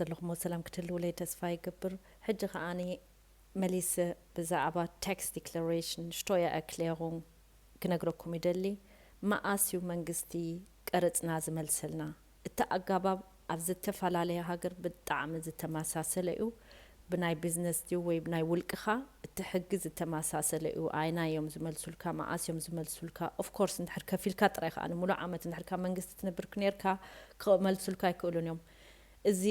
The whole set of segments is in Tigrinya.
ዘለኹሞ ሰላም ክትህልውለይ ተስፋ ይገብር። ሕጂ ከዓኒ መሊሰ ብዛዕባ tax declaration፣ Steuererklärung፣ ክነግረኩም ይደሊ። መኣስ እዩ መንግስቲ ቀረጽና ዝመልሰልና? እቲ ኣጋባብ ኣብ ዝተፈላለየ ሃገር ብጣዕሚ ዝተመሳሰለ እዩ። ብናይ ቢዝነስ ድዩ ወይ ብናይ ውልቅኻ፣ እቲ ሕጊ ዝተመሳሰለ እዩ። ኣይና እዮም ዝመልሱልካ፣ መኣስ እዮም ዝመልሱልካ? Of course፣ እንድሕር ከፊልካ ጥራይ ከኣ፣ ንሙሉእ ዓመት እንድሕር ካብ መንግስቲ ትነብር ክኔርካ፣ ክመልሱልካ ኣይክእሉን እዮም። እዚ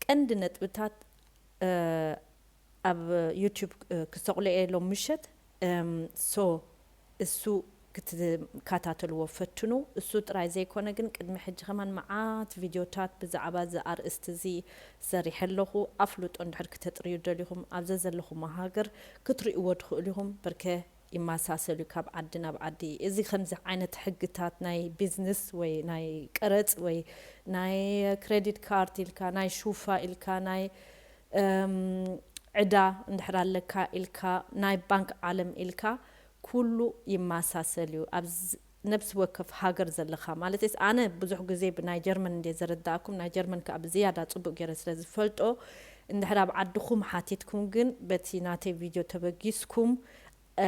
ቀንዲ ነጥብታት፣ እ፣ ኣብ ዩቲዩብ፣ እ፣ ክሰቕሎ እየ ሎም ምሸት። እም፣ ሶ እሱ ክትከታተልዎ ፈትኑ። እሱ ጥራይ ዘይኮነ ግን፣ ቅድሚ ሕጂ ከማን መዓት ቪድዮታት ብዛዕባ እዚ ኣርእስቲ እዚ ሰሪሐ ኣለኹ። ኣፍልጦ እንድሕር ክተጥርዩ ደሊኹም፣ ኣብ ዘዘለኹም ሃገር ክትርእይዎ ትኽእሉ ኢኹም። በርከ ይመሳሰል እዩ ካብ ዓዲ ናብ ዓዲ። እዚ ከምዚ ዓይነት ሕግታት ናይ ቢዝነስ ወይ ናይ ቀረጽ ወይ ናይ ክሬዲት ካርድ ኢልካ፣ ናይ ሹፋ ኢልካ፣ ናይ፣ እም፣ ዕዳ እንድሕር ኣለካ ኢልካ፣ ናይ ባንክ ዓለም ኢልካ፣ ኩሉ ይመሳሰል እዩ። ኣብ ዝ-፣ ነብሲ ወከፍ ሃገር ዘለኻ ማለት እስ፣ ኣነ ብዙሕ ግዜ ብናይ ጀርመን እንደ ዘረዳእኩም፣ ናይ ጀርመን ከኣ ብዝያዳ ጽቡቕ ገይረ ስለ ዝፈልጦ፣ እንድሕር ኣብ ዓድኹም ሓቲትኩም ግን በቲ ናተይ ቪድዮ ተበጊስኩም፣ እ፣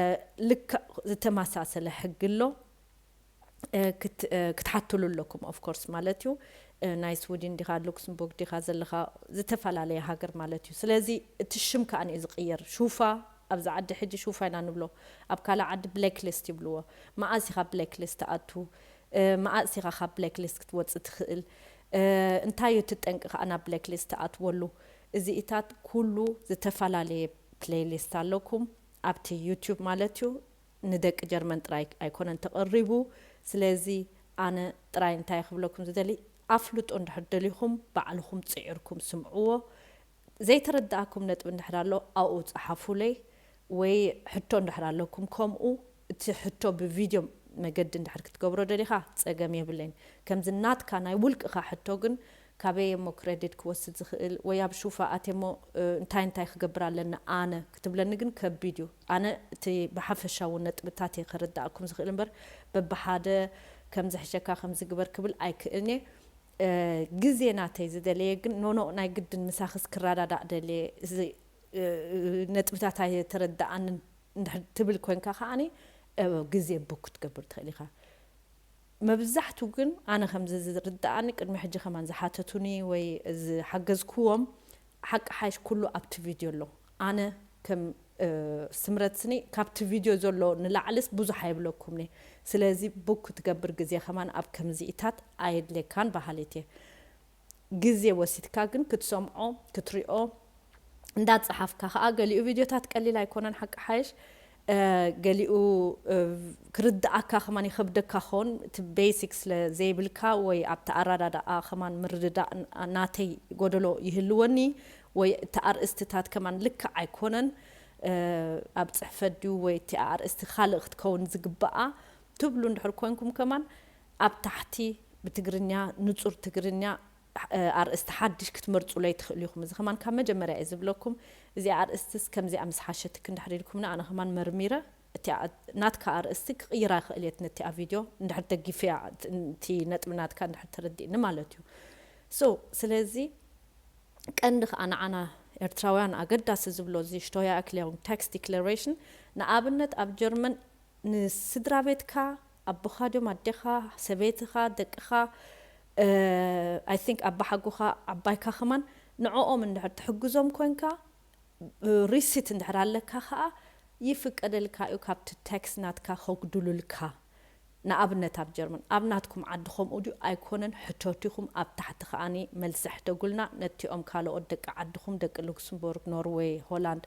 ልክዕ ዝተመሳሰለ ሕጊ ኣሎ። እ፣ ክት-፣ እ፣ ክትሓትሉ ኣለኩም፣ of course፣ ማለት እዩ። እ፣ ናይ ስዊድን ዲኻ፣ ሉክስምቡርግ ዲኻ ዘለኻ፣ ዝተፈላለየ ሃገር ማለት እዩ። ስለዚ እቲ ሽም ከኣ እዩ ዝቕየር። ሹፋ፣ ኣብዚ ዓዲ ሕጂ ሹፋ ኢና ንብሎ፣ ኣብ ካልእ ዓዲ ብላክ ሊስት ይብልዎ። መኣስ ኢኻ ብላክ ሊስት ትኣቱ? እ፣ መኣስ ኢኻ ካብ ብላክ ሊስት ክትወጽእ ትኽእል? እ፣ እንታይ እዩ እቲ ጠንቂ ከኣ ናብ ብላክ ሊስት ትኣትወሉ? እዚኢታት ኩሉ ዝተፈላለየ ፕሌይ ሊስት ኣለኩም ኣብቲ ዩቲዩብ ማለት እዩ። ንደቂ ጀርመን ጥራይ ኣይኮነን ተቐሪቡ። ስለዚ ኣነ ጥራይ እንታይ ክብለኩም ዝደሊ፣ ኣፍልጦ እንድሕር ደሊኹም ባዕልኹም ጽዒርኩም ስምዕዎ። ዘይተረዳእኩም ነጥቢ እንድሕር ኣሎ ኣብኡ ጸሓፉለይ፣ ወይ ሕቶ እንድሕር ኣለኩም ከምኡ። እቲ ሕቶ ብቪድዮ መገዲ እንድሕር ክትገብሮ ደሊኻ ጸገም የብለይን። ከምዚ ናትካ ናይ ውልቅኻ ሕቶ ግን ካበይ እሞ ክሬዲት ክወስድ ዝኽእል ወይ ኣብ ሹፋ ኣትየ እሞ፣ እ፣ እንታይ እንታይ ክገብር ኣለኒ ኣነ ክትብለኒ ግን ከቢድ እዩ። ኣነ እቲ ብሓፈሻዊ ነጥብታት እየ ከረዳእኩም ዝኽእል እምበር በብሓደ ከምዚ ሕሸካ ከምዚ ግበር ክብል ኣይክእልን እየ። እ፣ ግዜ ናተይ ዝደለየ ግን ኖኖ ናይ ግድን ምሳኽስ ክረዳዳእ ደልየ፣ እዚ፣ እ፣ ነጥብታት ኣይተረዳኣንን እንድሕር ትብል ኮንካ ከዓኒ፣ እ፣ ግዜ ቡክ ክትገብር ትኽእል ኢኻ። መብዛሕቱ ግን ኣነ ከምዚ ዝርድኣኒ ቅድሚ ሕጂ ከማን ዝሓተቱኒ ወይ ዝሓገዝክዎም ሓቂ ሓይሽ ኩሉ ኣብቲ ቪድዮ ኣሎ። ኣነ ከም፣ እ፣ ስምረት ስኒ ካብቲ ቪድዮ ዘሎ ንላዕልስ ብዙሕ ኣይብለኩምኒ። ስለዚ ቡክ ክትገብር ግዜ ከማን ኣብ ከምዚኢታት ኣየድልየካን በሃሊት እየ። ግዜ ወሲድካ ግን ክትሰምዖ፣ ክትሪኦ፣ እንዳጸሓፍካ ከኣ ገሊኡ ቪድዮታት ቀሊል ኣይኮነን ሓቂ ሓይሽ፣ እ፣ ገሊኡ፣ እ፣ ክርድኣካ ከማን ይኸብደካ ክኸውን፣ እቲ ቤሲክ ስለ ዘይብልካ ወይ ኣብቲ ኣረዳድኣ ከማን ምርድዳእ ን-፣ ናተይ ጎደሎ ይህልወኒ ወይ እቲ ኣርእስትታት ከማን ልክዕ ኣይኮነን፣ እ፣ ኣብ ጽሕፈት ድዩ ወይ እቲ ኣርእስቲ ካልእ ክትከውን ዝግብኣ ትብሉ እንድሕር ኮንኩም ከማን ኣብ ታሕቲ ብትግርኛ፣ ንጹር ትግርኛ፣ እ፣ ኣርእስቲ ሓድሽ ክትመርጹለይ ትኽእሉ ኢኹም። እዚ ከማን ካብ መጀመርያ እየ ዝብለኩም። እዚኣ ኣርእስትስ ከምዚኣ ምስ ሓሸትክ እንድሕር ኢልኩምኒ፣ ኣነ ከማን መርሚረ፣ እቲኣ ናትካ ኣርእስቲ ክቕይራ ይኽእል እየ፣ ነቲኣ ቪድዮ እንድሕር ደጊፈያ፣ እቲ ነጥቢ ናትካ እንድሕር ተረዲእኒ ማለት እዩ። ሶ፣ ስለዚ ቀንዲ ከኣ ንዓና ኤርትራውያን ኣገዳሲ ዝብሎ እዚ Steuererklärung፣ tax declaration፣ ንኣብነት ኣብ ጀርመን ንስድራ ቤትካ፣ ኣቦኻ ድዮም፣ ኣዴኻ፣ ሰበይትኻ፣ ደቅኻ፣ እ፣ I think ኣባሓጎኻ፣ ዓባይካ ከማን ንዕኦም እንድሕር ትሕግዞም ኮንካ፣ እ፣ ሪሲት እንድሕር ኣለካ ከኣ ይፍቀደልካ እዩ ካብቲ ታክስ ናትካ ከጉድሉልካ። ንኣብነት ኣብ ጀርመን፣ ኣብ ናትኩም ዓዲ ከምኡ ድዩ ኣይኮነን? ሕተቱ ኢኹም። ኣብ ታሕቲ ከኣኒ መልሲ ሕደጉልና። ነቲኦም ካልኦት ደቂ ዓድኹም፣ ደቂ ሉክስምቡርግ፣ ኖርዌይ፣ ሆላንድ፣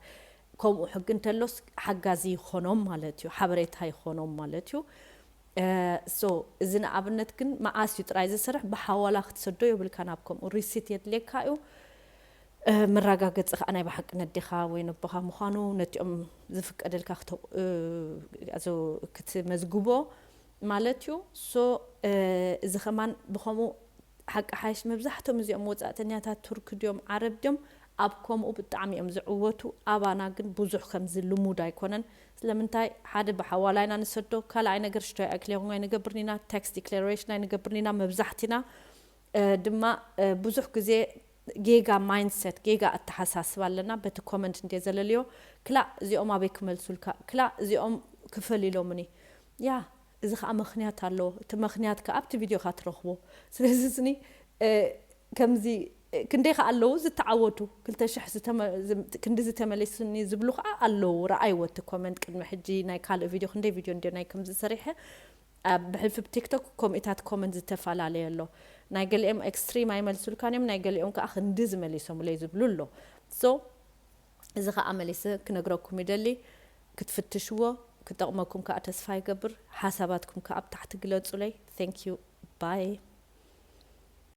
ከምኡ ሕጊ እንተሎስ ሓጋዚ ይኾኖም ማለት እዩ፣ ሓበሬታ ይኾኖም ማለት እዩ። እ፣ ሶ፣ እዚ ንኣብነት ግን መኣስ እዩ ጥራይ ዝሰርሕ፣ ብሓዋላ ክትሰዶ የብልካን። ኣብ ከምኡ ሪሲት የድልየካ እዩ። እ፣ መረጋገጺ ከኣ ናይ ብሓቂ ነዴኻ ወይ ነቦኻ ምዃኑ ነቲኦም ዝፍቀደልካ ክተ-፣ እ፣ ኣዞ ክትመዝግቦ ማለት እዩ። ሶ፣ እ፣ እዚ ከማን ብኸምኡ ሓቂ ሓይሽ መብዛሕቶም እዚኦም ወጻእተኛታት ቱርክ ድዮም ዓረብ ድዮም ኣብ ከምኡ ብጣዕሚ እዮም ዝዕወቱ። ኣባና ግን ብዙሕ ከምዚ ልሙድ ኣይኮነን። ስለምንታይ ሓደ ብሓዋላ ኢና ንሰዶ፣ ካልኣይ ነገር ሽቶይ ኣይክሌኹም ኣይንገብርን ኢና፣ ታክስ ዲክሌሬሽን ኣይንገብርን ኢና መብዛሕትና። እ፣ ድማ፣ እ፣ ብዙሕ ግዜ ጌጋ mindset፣ ጌጋ ኣተሓሳስባ ኣለና። በቲ comment እንደ ዘለልዮ ክላእ እዚኦም ኣበይ ክመልሱልካ፣ ክላእ እዚኦም ክፈል ኢሎምኒ። ያ፣ እዚ ከዓ ምኽንያት ኣለዎ። እቲ ምኽንያት ከዓ ኣብቲ ቪድዮ ካ ትረኽቦ። ስለዚ ስኒ ከምዚ ክንደይ ከዓ ኣለዉ ዝተዓወቱ፣ ክልተ ሽሕ ክንዲ ዝተመለስኒ ዝብሉ ከዓ ኣለዉ። ረኣይዎ እቲ comment ቅድሚ ሕጂ ናይ ካልእ ቪድዮ፣ ክንደይ ቪድዮ እንደ ናይ ከምዚ ሰሪሐ። ኣብ ብሕልፊ ብ TikTok ከምኡታት comment ዝተፈላለየ ኣሎ። ናይ ገሊኦም extreme ኣይመልሱልካን እዮም፣ ናይ ገሊኦም ከዓ ክንዲ ዝመሊሶምለይ ዝብሉ ኣሎ። So እዚ ከዓ መሊሰ ክነግረኩም ይደሊ። ክትፍትሽዎ ክጠቕመኩም ከዓ ተስፋ ይገብር። ሓሳባትኩም ከዓ ኣብ ታሕቲ ግለጹለይ። Thank you. Bye.